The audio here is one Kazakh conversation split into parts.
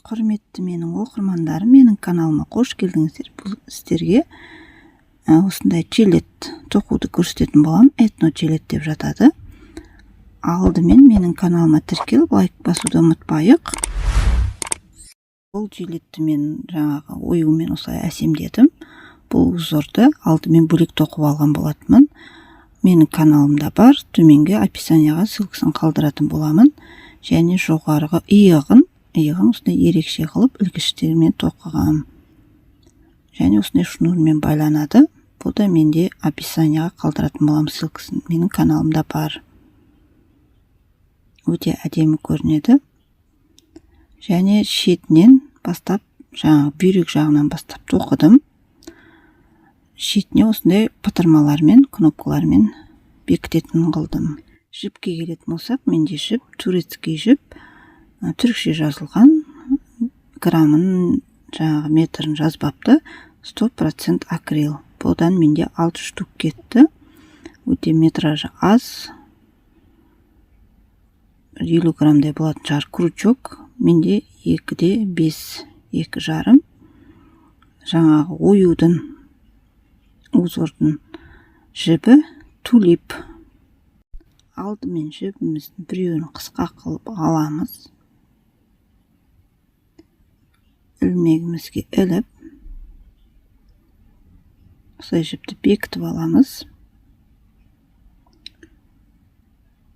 Құрметті менің оқырмандарым, менің каналыма қош келдіңіздер. Бұл сіздерге осындай жилет тоқуды көрсететін боламын. Этно жилет деп жатады. Алдымен менің каналыма тіркеліп, лайк басуды ұмытпайық. Бұл жилетті мен жаңағы оюмен осылай әсемдедім. Бұл узорды алдымен бөлек тоқып алған болатынмын. Менің каналымда бар, төменгі описанияға ссылкасын қалдыратын боламын. Және жоғарғы иығын осындай ерекше қылып ілгіштермен тоқығам. Және осындай шнурмен байланады. Бұл да менде описанияға қалдыратын боламын ссылкасын. Менің каналымда бар. Өте әдемі көрінеді. Және шетінен бастап, жаңағы бүйрек жағынан бастап тоқыдым. Шетіне осындай пытырмалармен, кнопкалармен бекітетін қылдым. Жіпке келетін болсақ, менде жіп турецкий жіп, түрікше жазылған, грамын, жаңағы метрін жазбапты. 100% акрил. Бұдан менде 6 штук кетті. Өте метражы аз. 50 граммдай болатын шығар. Крючок менде 2-де 5, екі жарым. Жаңағы оюдың, узордың жібі тулип. Алдымен жібіміздің біреуін қысқа қылып аламыз. Ілмегімізге іліп, осылай жіпті бекітіп аламыз.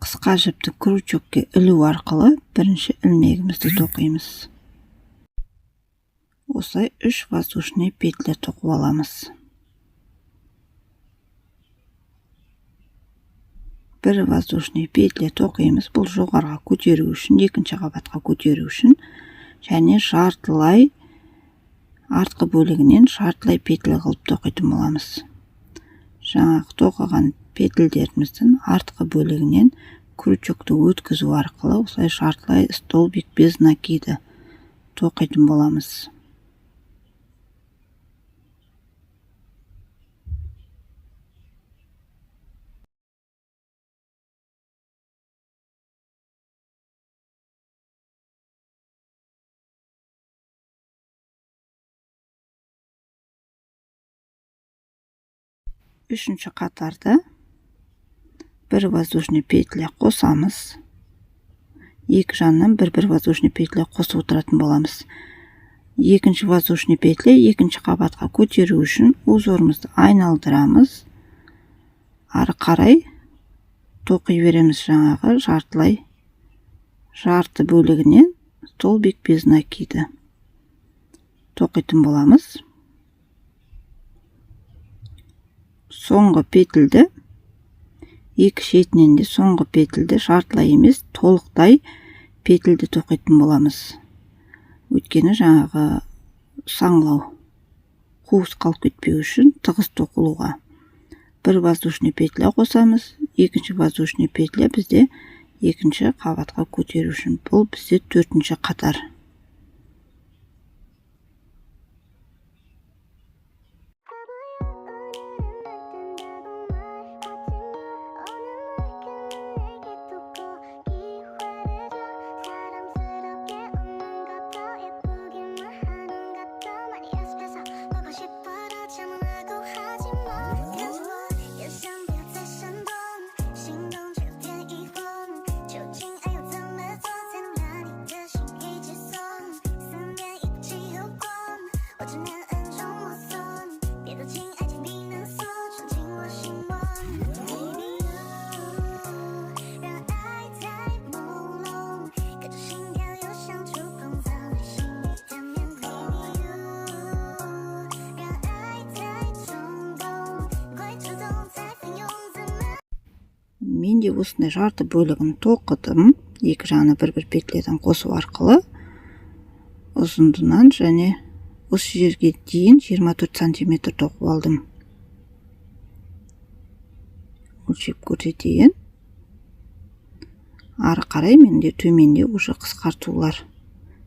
Қысқа жіпті крючокке ілу арқылы бірінші ілмегімізді тоқимыз. Осылай 3 воздушный петля тоқып аламыз. Бір воздушный петля тоқимыз. Бұл жоғарыға көтеру үшін, екінші қабатқа көтеру үшін және жартылай артқы бөлігінен жартылай петля қылып тоқитын боламыз. Жаңағы тоқыған петельдеріміздің артқы бөлігінен крючокты өткізу арқылы осылай жартылай столбик без накида тоқитын боламыз. Үшінші қатарда бір воздушный петля қосамыз. Екі жанынан бір-бір воздушный петля қосып отыратын боламыз. Екінші воздушный петля екінші қабатқа көтеру үшін узорымызды айналдырамыз. Ары қарай тоқи береміз жаңағы жартылай жарты бөлігінен столбик без накида тоқитын боламыз. Соңғы петельді екі шетінен де соңғы петельді жартылай емес толықтай петельді тоқитын боламыз. Өйткені жаңағы саңылау қуыс қалып кетпеу үшін тығыз тоқылуға бір воздушный петля қосамыз. Екінші воздушный петля бізде екінші қабатқа көтеру үшін. Бұл бізде төртінші қатар. Мен де осындай жарты бөлігін тоқыдым. Екі жағына бір-бір петледен қосу арқылы ұзындынан және осы жерге дейін 24 сантиметр тоқып алдым. Өлшеп көрсетейін. Ары қарай менде төменде уже қысқартулар,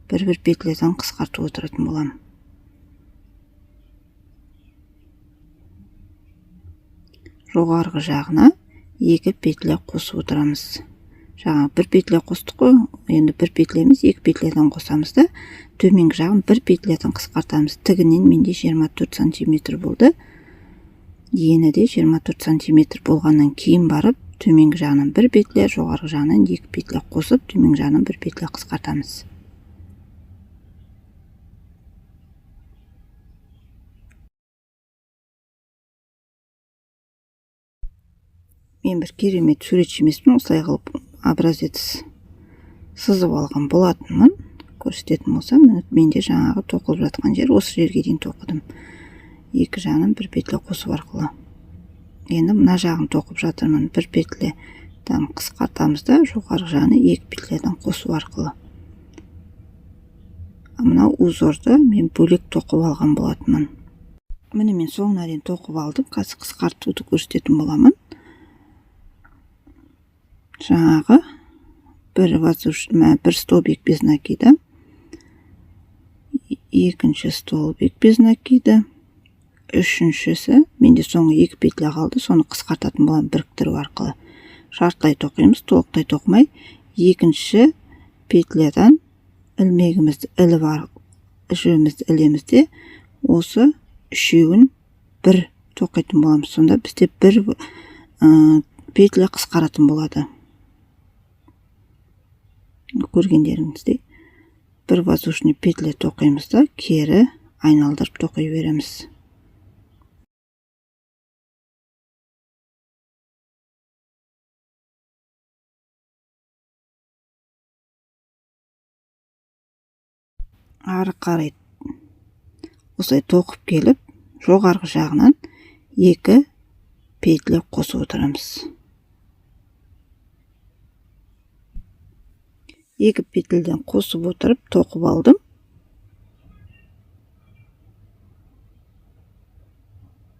бір-бір петледен қысқартып отыратын боламын. Жоғарғы жағына екі петля қосып отырамыз. Жаңа бір петля қостық қой, енді бір петля емес, екі петлядан қосамыз да, төменгі жағын бір петлядан қысқартамыз. Тігінен менде 24 сантиметр болды. Ені де 24 сантиметр болғаннан кейін барып төменгі жағынан бір петля, жоғарғы жағынан екі петля қосып, төменгі жағынан бір петля қысқартамыз. Мен бір керемет суретші емеспін, осылай қылып образец сызып алған болатынмын. Көрсететін болсам, міне менде жаңағы тоқылып жатқан жер, осы жерге дейін тоқыдым. Екі жағынан бір петля қосу арқылы. Енді мына жағын тоқып жатырмын. Бір петлядан қысқартамыз да, жоғарғы жағını екі петлядан қосу арқылы. Мынау узорды мен бөлек тоқып алған болатынмын. Міне мен соңына дейін тоқып алдым. Қазір қысқартуды көрсететін боламын. Жаңағы бір воздушный, бір столбик без накида, екінші столбик без накида, үшіншісі менде соңғы екі петля қалды, соны қысқартатын боламын біріктіру арқылы. Жартылай тоқимыз, толықтай тоқымай, екінші петлядан ілмегімізді іліп, жібімізді ілеміз де, осы үшеуін бір тоқитын боламыз. Сонда бізде бір петля қысқаратын болады. Көргендеріңіздей бір воздушный петля тоқимыз да, кері айналдырып тоқи береміз. Ары қарай осылай тоқып келіп, жоғарғы жағынан екі петля қосып отырамыз. Екі петледен қосып отырып тоқып алдым.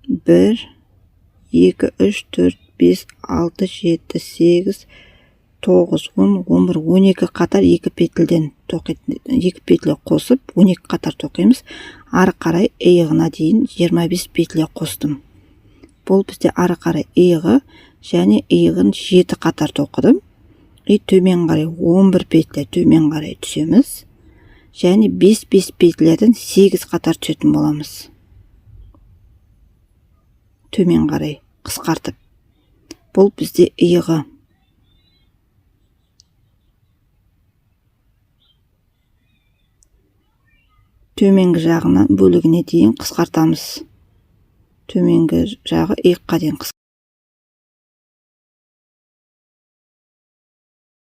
1, 2, 3, 4, 5, 6, 7, 8, 9, 10, 11, 12 қатар екі петледен тоқитын, екі петля қосып 12 қатар тоқимыз. Ары қарай иығына дейін 25 петля қостым. Бұл бізде ары қарай иығы және иығын 7 қатар тоқыдым. И төмен қарай 11 петля төмен қарай түсеміз. Және 5-5 петлядан 8 қатар түсетін боламыз. Төмен қарай қысқартып. Бұл бізде иығы. Төменгі жағынан бөлігіне дейін қысқартамыз. Төменгі жағы иыққа дейін.